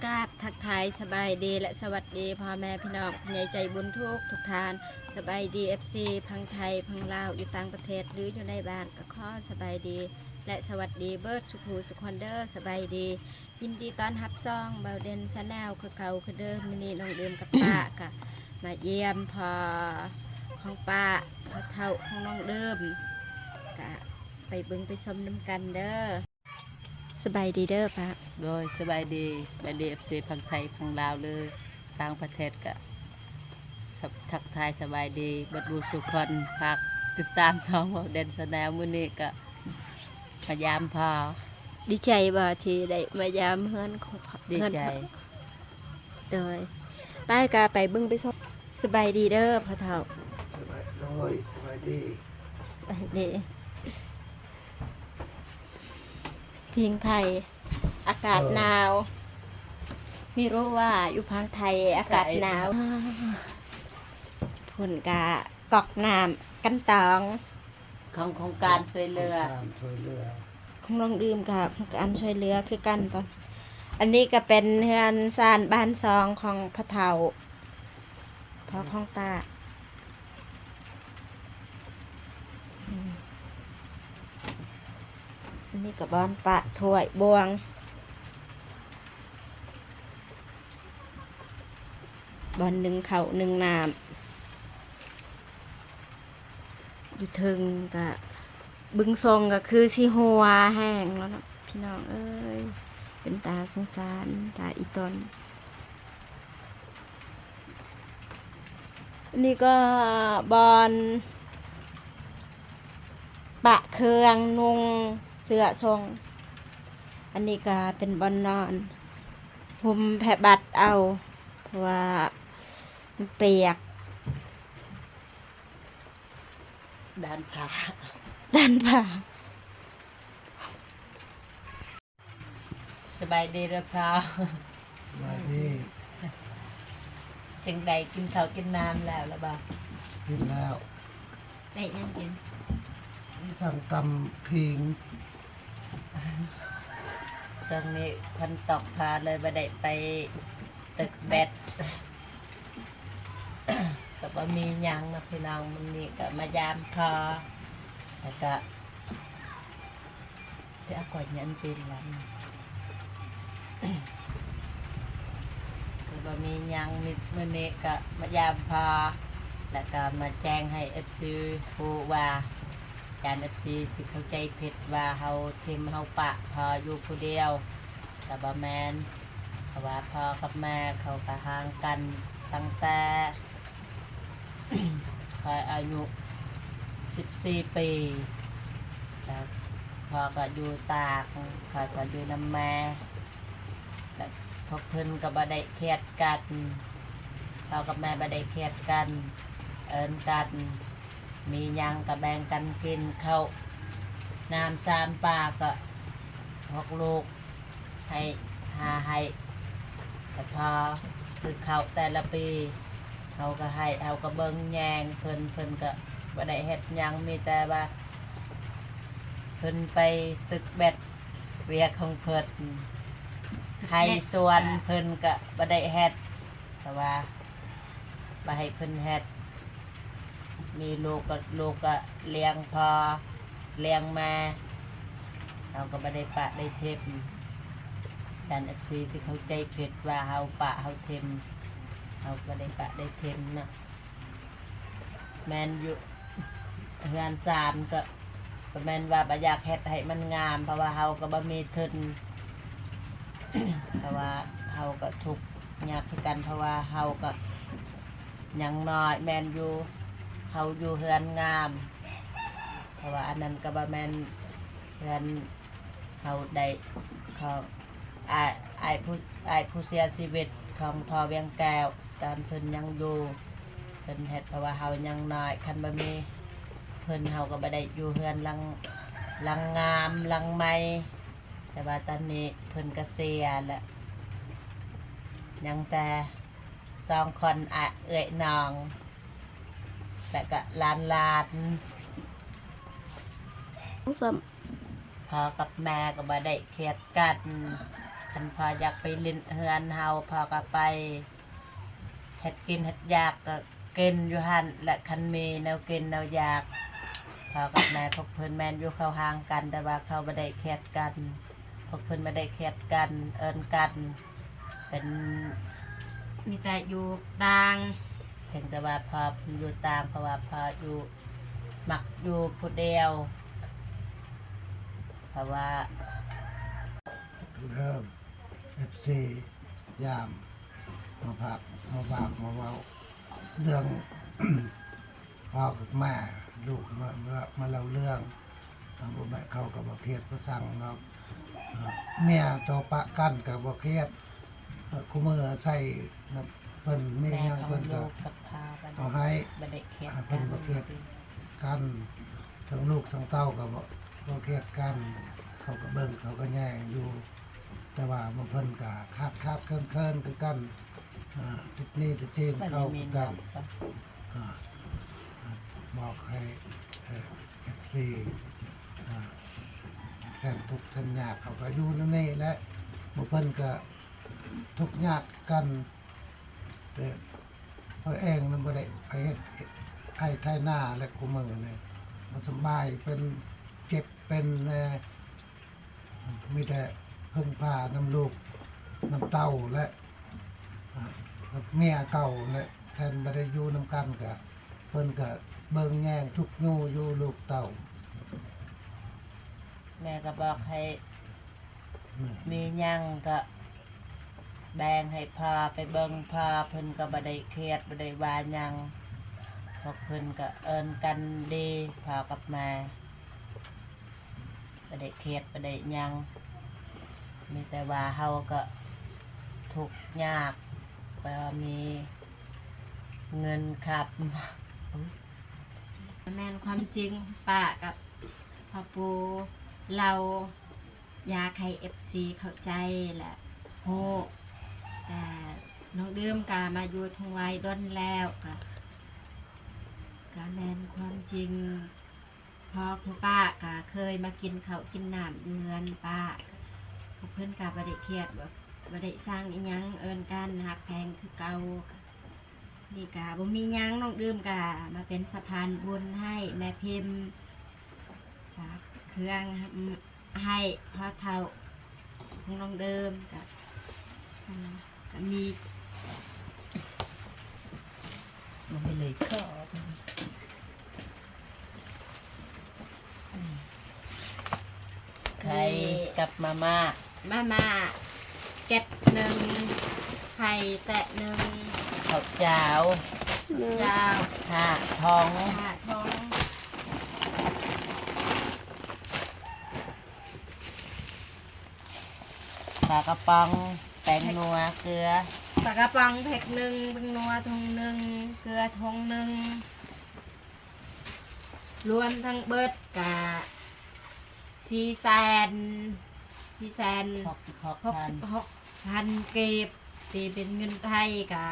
ກາບທັກທາຍສະບາຍດີ ແລະ ສະຫວັດດີພໍ່ແມ່ພີ່ນ້ອງຜູ້ໃຫຍ່ໃຈບຸນທຸກທຸກທ່ານ. ສະບາຍດີ ເອັຟຊີ ຝັ່ງໄທ ຝັ່ງລາວ ຢູ່ຕ່າງປະເທດ ຫຼື ຢູ່ໃນບ້ານ ກໍຂໍສະບາຍດີ ແລະ ສະຫວັດດີເບິດສູ່ຜູ້ສູ່ຄົນເດີ. ສະບາຍດີ ຍິນດີຕ້ອນຮັບຊ່ອງເບົາເດັ່ນ Channel ຄືເກົ່າຄືເດີມ. ມື້ນີ້ນ້ອງເດີມກັບປ້າ ກໍມາຢ້ຽມພໍ່ຂອງປ້າ ພໍ່ເຖົ້າຂອງນ້ອງເດີມ ກະໄປເບິ່ງໄປຊົມນຳກັນເດີ. ສະບາຍດີເດີປ້າ. ໂດຍ ສະບາຍດີ ສະບາຍດີ ເອັຟຊີ ຝັ່ງໄທ ຝັ່ງລາວ ຫຼື ຕ່າງປະເທດ ກະ ສະ ທັກທາຍສະບາຍດີເບິດໝູ່ສູ່ຄົນ. ຝາກຕິດຕາມຊ່ອງເບົາເດັ່ນ Channel. ມື້ນີ້ກະມາຢາມພໍ່. ດີໃຈບໍ່ທີ່ໄດ້ມາຢາມເຮືອນຂອງພໍ່? ດີໃຈ. ໂດຍ ໄປກະໄປເບິ່ງໄປຊົມ. ສະບາຍດີເດີພໍ່ເຖົ້າ. ສະບາຍ ໂດຍ ສະບາຍດີ ສະບາຍດີ. ພິງໄພ ອາກາດ ເອີ ໜາວ. ມີຮູ້ວ່າຢູ່ຝັ່ງໄທອາກາດໜາວ. ພຸ້ນກະກອກນ້ຳກັນຕອງ ຂອງໂຄງການຊ່ວຍເຫຼືອ ໂຄງການຊ່ວຍເຫຼືອ ຂອງນ້ອງເດີມກະໂຄງການຊ່ວຍເຫຼືອຄືກັນ. ຕອນ ອັນນີ້ກະເປັນເຮືອນຊານບ້ານຊ່ອງຂອງພໍ່ເຖົ້າ ພໍ່ຂອງປ້າ. ອືມ ອັນນີ້ກະບ່ອນປະຖ້ວຍບ່ວງ ບ່ອນໜຶ້ງເຂົ້າໜຶ້ງນ້ຳ. ຢູ່ເທິງກະ ເບິ່ງຊົງກະຄືຊິຮົ່ວແຮງແລ້ວເນາະ ພີ່ນ້ອງເອີຍ ເປັນຕາສົງສານ ຕາອີ່ຕົນ. ອັນນີ້ກໍບ່ອນປະເຄື່ອງນຸ່ງເສື້ອຊົງ. ອັນນີ້ກໍເປັນບ່ອນນອນ ຫຸ້ມແຜ່ບັດເອົາ ເພາະວ່າມັນປຽກ. ດ້ານຜ້າ ດ້ານຜ້າ. ສະບາຍດີເດີພໍ່. ສະບາຍດີ. ຈັ່ງໃດ ກິນເຂົ້າກິນນ້ຳແລ້ວລະບໍ່? ກິນແລ້ວ. ໄດ້ຫຍັງກິນ? ມີທັງຕຳຜິງ. ຊ່ວງນີ້ຝົນຕົກ ພາເລີຍບໍ່ໄດ້ໄປຕຶກແບັດ ກໍບໍ່ມີຫຍັງເນາະພີ່ນ້ອງ. ມື້ນີ້ກໍມາຢາມພໍ່ ແລ້ວກໍ ຈະເອົາກ່ອຍຍັນເປັນລະ ກໍບໍ່ມີຫຍັງ. ມື້ ມື້ນີ້ກໍມາຢາມພໍ່ ແລ້ວກໍມາແຈ້ງໃຫ້ເອັຟຊີຮູ້ວ່າ ຢ້ານເອັຟຊີຊິເຂົ້າໃຈຜິດວ່າເຮົາຖິ້ມເຮົາປະພໍ່ຢູ່ຜູ້ດຽວ ກໍບໍ່ແມ່ນ. ເພາະວ່າພໍ່ກັບແມ່ເຂົາກໍຫ່າງກັນຕັ້ງແຕ່ ຂ້ອຍອາຍຸສິບສີ່ປີ ແລ້ວພໍ່ກໍຢູ່ຕາກ ຂ້ອຍກໍຢູ່ນຳແມ່ ແລ້ວພວກເພິ່ນກໍບໍ່ໄດ້ຄຽດກັນ ພໍ່ກັບແມ່ບໍ່ໄດ້ຄຽດກັນ ເອີ້ນກັນ ມີຫຍັງກໍແບ່ງກັນກິນ ເຂົ້ານ້ຳສາມປາກໍ ພວກລູກ ໃຫ້ ຫາໃຫ້ ແຕ່ພໍ ຄືເຂົ້າແຕ່ລະປີ ເຮົາກໍໃຫ້ ເຮົາກໍເບິ່ງແຍງເພິ່ນ ເພິ່ນກໍບໍ່ໄດ້ເຮັດຫຍັງ ມີແຕ່ວ່າເພິ່ນໄປຕຶກແບັດ ວຽກຂອງເພິ່ນ ໄຮ່ສວນເພິ່ນກໍບໍ່ໄດ້ເຮັດ ເພາະວ່າບໍ່ໃຫ້ເພິ່ນເຮັດ. ມີລູກກໍ ລູກກໍລ້ຽງພໍ່ລ້ຽງແມ່ ເຮົາກໍບໍ່ໄດ້ປະໄດ້ຖິ້ມ. ຢ້ານເອັຟຊີຊິເຂົ້າໃຈຜິດວ່າເຮົາປະເຮົາຖິ້ມ ເຮົາບໍ່ໄດ້ປະໄດ້ຖິ້ມເນາະ. ແມ່ນຢູ່ ເຮືອນຊານກໍ ກໍແມ່ນວ່າບໍ່ຢາກເຮັດໃຫ້ມັນງາມ ເພາະວ່າເຮົາກໍບໍ່ມີທຶນ ເພາະວ່າເຮົາກໍທຸກຍາກຄືກັນ ເພາະວ່າເຮົາກໍຍັງນ້ອຍ. ແມ່ນຢູ່ ເຮົາຢູ່ເຮືອນງາມ ເພາະວ່າອັນນັ້ນກໍບໍ່ແມ່ນເຮືອນເຮົາໄດ້ ຂອງ ອ້າຍ ອ້າຍຜູ້ ອ້າຍຜູ້ເສຍຊີວິດຂອງພໍ່ວຽງແກ້ວ ຕອນເພິ່ນຍັງຢູ່ ເພິ່ນເຮັດ ເພາະວ່າເຮົາຍັງນ້ອຍ ຄັນບໍ່ມີເພິ່ນເຮົາກໍບໍ່ໄດ້ຢູ່ເຮືອນຫຼັງ ຫຼັງງາມ ຫຼັງໃໝ່. ແຕ່ວ່າຕອນນີ້ເພິ່ນກະເສຍແລ້ວ ຍັງແຕ່ສອງຄົນ ອະ ເອື້ອຍນ້ອງ ແລ້ວກະຫຼານໆ. ພໍ່ກັບແມ່ກໍບໍ່ໄດ້ຄຽດກັນ ພໍ່ຢາກໄປຫຼິ້ນເຮືອນເຮົາ ພໍ່ກໍໄປ ເຮັດກິນເຮັດຢາກກໍກິນຢູ່ຫັ້ນ ແລະ ຄັນມີແນວກິນແນວຢາກ ພໍ່ກັບແມ່ພວກເພິ່ນແມ່ນຢູ່ເຂົ້າຮ່າງກັນ ແຕ່ວ່າເຂົາບໍ່ໄດ້ຄຽດກັນ ພວກເພິ່ນບໍ່ໄດ້ຄຽດກັນ ເອີ້ນກັນ ເປັນ ມີແຕ່ຢູ່ຕ່າງ ພຽງແຕ່ວ່າພໍ່ຢູ່ຕ່າງ ເພາະວ່າພໍ່ຢູ່ ມັກຢູ່ຜູ້ດຽວ ເພາະວ່າ ເດີ ເອັຟຊີ ຢາມ ມາພັກ ມາບາກ ມາເວົ້າເລື່ອງ ພໍ່ກັບແມ່ ລູກມາ ມາ ມາເລົ່າເລື່ອງ ເອີ ບໍ່ແມ່ນ ເຂົາກໍບໍ່ຄຽດບໍ່ຊັງເນາະ ເອີ ເມຍຕໍ່ປະກັນກໍບໍ່ຄຽດ ເອີ ຄູ່ມື້ໃຊ້ນຳເພິ່ນ ມີຫຍັງເພິ່ນກໍເອົາໃຫ້ ເພິ່ນບໍ່ຄຽດກັນ ທັງລູກທັງເຕົ້າກໍບໍ່ ບໍ່ຄຽດກັນ ເຂົາກໍເບິ່ງ ເຂົາກໍແຍງຢູ່ ແຕ່ວ່າບາງເພິ່ນກໍຂາດໆເຂີນໆຄືກັນ ອາ ຕິດໜີ້ຕິດສິນເຂົາຄືກັນ ອາ ບອກໃຫ້ ເອີ ເອັຟຊີ ອາ ແສນທຸກແສນຍາກ ເຂົາກໍຢູ່ນຳນີ້ແຫຼະ ບາງເພິ່ນກໍທຸກຍາກຄືກັນ ແຕ່ຂ້ອຍເອງນະບໍ່ໄດ້ໄປເຮັດໄຮ່ໄຖນາ ແລະ ຄູ່ມື້ນີ້ບໍ່ສະບາຍ ເປັນເຈັບເປັນແນ່ ມີແຕ່ເພິ່ງພານຳລູກນຳເຕົ້າ ແລະ ອາ ກັບເມຍເກົ່າແຫຼະ ແຕ່ບໍ່ໄດ້ຢູ່ນຳກັນ ກະເພິ່ນກະເບິ່ງແຍງທຸກຍູ້ຢູ່ ລູກເຕົ້າ ແມ່ກໍບອກໃຫ້ ມີຫຍັງກໍແບ່ງໃຫ້ພໍ່ໄປເບິ່ງ ພໍ່ເພິ່ນກໍບໍ່ໄດ້ຄຽດ ບໍ່ໄດ້ວ່າຫຍັງ ພວກເພິ່ນກໍເອີ້ນກັນດີ ພໍ່ກັບແມ່ ບໍ່ໄດ້ຄຽດ ບໍ່ໄດ້ຫຍັງ ມີແຕ່ວ່າເຮົາກໍທຸກຍາກ ບໍ່ມີເງິນຂັບ. ແມ່ນຄວາມຈິງ ປ້າກັບພໍ່ປູ່ເລົ່າ ຢາກໃຫ້ເອັຟຊີເຂົ້າໃຈ ແລະ ຮູ້ ແຕ່ນ້ອງດື່ມກະມາຢູ່ທົ່ງໄວດົນແລ້ວ ກະ ກະແມ່ນຄວາມຈິງ ພໍ່ຂອງປ້າກະເຄີຍມາກິນເຂົ້າກິນນ້ຳຢູ່ເຮືອນປ້າ ພວກເພິ່ນກະບໍ່ໄດ້ຄຽດ ບໍ່ ບໍ່ໄດ້ຊັງອີ່ຫຍັງ ເອີ້ນກັນຮັກແພງຄືເກົ່າ. ນີ້ກະບໍ່ມີຫຍັງ ນ້ອງດື່ມກະມາເປັນສະພານບຸນໃຫ້ແມ່ພິມ ຝາກເຄື່ອງ ໃຫ້ພໍ່ເຖົ້າຂອງນ້ອງເດີມ ກະ ກະມີ ມັນເລີຍຂໍ ໄຂ່ກັບມາມ່າ ມາມ່າແກັດໜຶ່ງ ໄຂ່ແຕະໜຶ່ງ ເຂົ້າຈ້າວ ເຂົ້າຈ້າວ ຫ້າຖົງ ຫ້າຖົງ. ປາກະປ໋ອງ ແປ້ງນົວ ເກືອ ປາກະປ໋ອງແພັກໜຶ່ງ ແປ້ງນົວຖົງໜຶ່ງ ເກືອຖົງໜຶ່ງ ລວມທັງເບິດກະສີ່ແສນ ສີ່ແສນຫົກສິບຫົກພັນ ຫົກສິບຫົກພັນກີບ ຕີເປັນເງິນໄທກະ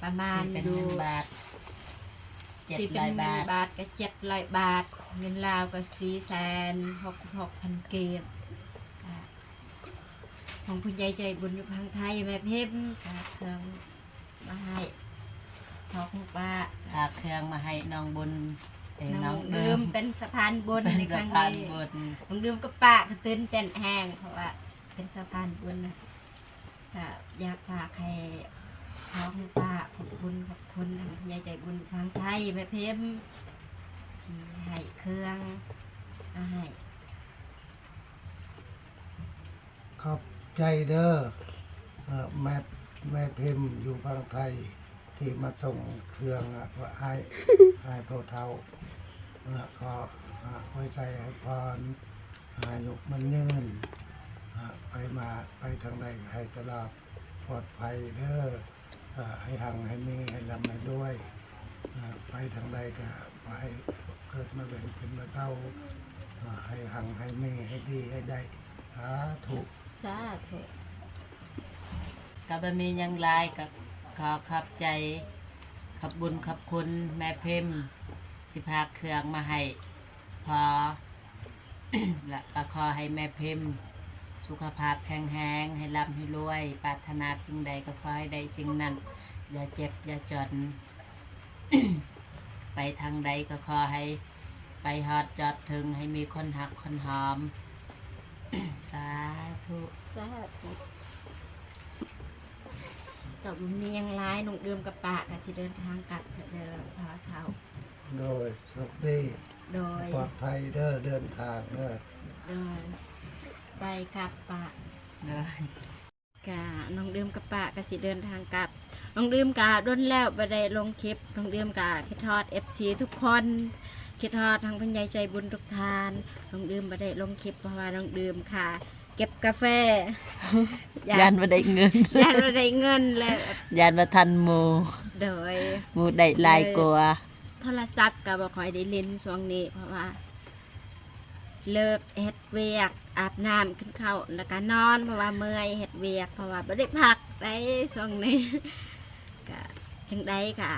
ປະມານ ຕີເປັນເງິນບາດ ຢູ່ ເຈັດຮ້ອຍບາດ ຕີເປັນເງິນບາດກະເຈັດຮ້ອຍບາດ ເງິນລາວກະສີ່ແສນຫົກສິບຫົກພັນກີບ ຂອງຜູ້ໃຫຍ່ໃຈບຸນຢູ່ຝັ່ງໄທ ແມ່ພິມ ຝາກເຄື່ອງມາໃຫ້ພໍ່ຂອງປ້າ ຝາກເຄື່ອງມາໃຫ້ນ້ອງບຸນ ເອີ ນ້ອງ ນ້ອງດື່ມ ດື່ມເປັນສະພານບຸນ ເປັນ ໃນຄັ້ງນີ້ ສະພານບຸນ ນ້ອງດື່ມກັບປ້າກໍຕື່ນເຕັ້ນແຮງ ເພາະວ່າເປັນສະພານບຸນນະ. ກະຢາກຝາກໃຫ້ພໍ່ຂອງປ້າຂອບຄຸນ ຂອບຄຸນທາງຜູ້ໃຫຍ່ໃຈບຸນທາງໄທ ແມ່ເພັມ ທີ່ໃຫ້ເຄື່ອງມາໃຫ້. ຂອບໃຈເດີ ເອີ ແມ່ ແມ່ເພັມຢູ່ຝັ່ງໄທ ທີ່ມາສົ່ງເຄື່ອງ ອາ ໃຫ້ ໃຫ້ພໍ່ເຖົ້າ ແລ້ວກໍ ອາ ອວຍໄຊໃຫ້ພອນ ອາຍຸໝັ້ນຍືນ ອາ ໄປມາໄປທາງໃດໃຫ້ຕະຫຼອດປອດໄພເດີ ອາ ໃຫ້ຮັ່ງໃຫ້ມີ ໃຫ້ລ່ຳໃຫ້ລວຍ ອາ ໄປທາງໃດກໍຂໍໃຫ້ເກີດມາເປັນ ເປັນມາເຖົ້າ ອາ ໃຫ້ຮັ່ງໃຫ້ມີ ໃຫ້ດີໃຫ້ໄດ້ ສາທຸ. ສາທຸ. ກໍບໍ່ມີຫຍັງຫຼາຍ ກໍຂໍຂອບໃຈ ຂອບບຸນຂອບຄຸນແມ່ເພັມ ທີ່ພາເຄື່ອງມາໃຫ້ພໍ່ ແລະ ກໍຂໍໃຫ້ແມ່ເພັມ ສຸຂະພາບແຂງແຮງ, ໃຫ້ລ່ຳໃຫ້ລວຍ, ປາດຖະໜາສິ່ງໃດກໍຂໍໃຫ້ໄດ້ສິ່ງນັ້ນ, ຢ່າເຈັບຢ່າຈົນ, ໄປທາງໃດກໍຂໍໃຫ້ໄປຮອດຈອດເຖິງ, ໃຫ້ມີຄົນຮັກຄົນຫອມ. ສາທຸ. ສາທຸ. ກໍບໍ່ມີຫຍັງຫຼາຍ, ນ້ອງດື່ມກັບປ້າກໍຊິເດີນທາງກັບເດີ ພໍ່ເຖົ້າ. ໂດຍ ໂຊກດີ. ໂດຍ ປອດໄພເດີ ເດີນທາງເດີ. ໂດຍ ໄປກັບປ້າ. ໂດຍ ກະນ້ອງດື່ມກັບປ້າກໍຊິເດີນທາງກັບ. ນ້ອງດື່ມກະດົນແລ້ວບໍ່ໄດ້ລົງຄລິບ, ນ້ອງດື່ມກະຄິດຮອດເອັຟຊີທຸກຄົນ, ຄິດຮອດທັງຜູ້ໃຫຍ່ໃຈບຸນທຸກທ່ານ. ນ້ອງດື່ມບໍ່ໄດ້ລົງຄລິບ ເພາະວ່ານ້ອງດື່ມຄ່າເກັບກາແຟ ຢ້ານ ຢ້ານບໍ່ໄດ້ເງິນ ຢ້ານບໍ່ໄດ້ເງິນ ແລະ ຢ້ານບໍ່ທັນໝູ່. ໂດຍ ໝູ່ໄດ້ຫຼາຍກວ່າ. ໂທລະສັບກໍບໍ່ຄ່ອຍໄດ້ຫຼິ້ນຊ່ວງນີ້ ເພາະວ່າເລີກເຮັດວຽກ ອາບນ້ຳ ກິນເຂົ້າ ແລ້ວກໍນອນ ເພາະວ່າເມື່ອຍເຮັດວຽກ ເພາະວ່າບໍ່ໄດ້ພັກໄດ໋ຊ່ວງນີ້. ກະຈັ່ງໃດກະ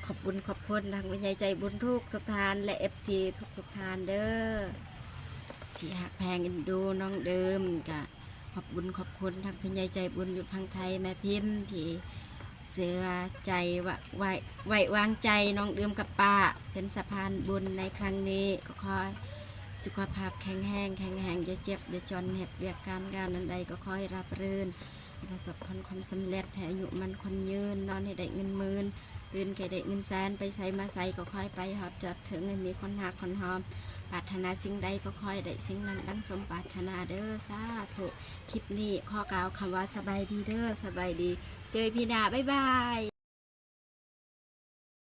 ຂອບບຸນຂອບຄຸນທາງຜູ້ໃຫຍ່ໃຈບຸນທຸກໆທ່ານ ແລະ ເອັຟຊີທຸກໆທ່ານເດີ ທີ່ຮັກແພງເອັນດູນ້ອງດື່ມ. ກະຂອບບຸນຂອບຄຸນທາງຜູ້ໃຫຍ່ໃຈບຸນຢູ່ຝັ່ງໄທ ແມ່ພິມ ທີ່ເຊື່ອໃຈ ໄວ້ ໄວ້ວາງໃຈນ້ອງດື່ມກັບປ້າເປັນສະພານບຸນໃນຄັ້ງນີ້. ກໍຂໍໃຫ້ສຸຂະພາບແຂງແຮງ ແຂງແຮງ, ຢ່າເຈັບຢ່າຈົນ, ເຮັດວຽກການງານອັນໃດກໍຂໍໃຫ້ລາບລື່ນ, ປະສົບຜົນຄວາມສຳເລັດ, ໃຫ້ອາຍຸໝັ້ນຂວັນຍືນ, ນອນໃຫ້ໄດ້ເງິນໝື່ນ, ຕື່ນໃຫ້ໄດ້ເງິນແສນ, ໄປໃສມາໃສກໍຂໍໃຫ້ໄປຮອດຈອດເຖິງ, ໃຫ້ມີຄົນຮັກຄົນຫອມ, ປາດຖະໜາສິ່ງໃດກໍຂໍໃຫ້ໄດ້ສິ່ງນັ້ນດັ່ງສົມປາດຖະໜາເດີ. ສາທຸ. ຄລິບນີ້ຂໍກ່າວຄຳວ່າສະບາຍດີເດີ, ສະບາຍດີ, ເຈີອີພີໜ້າ, ບາຍບາຍ.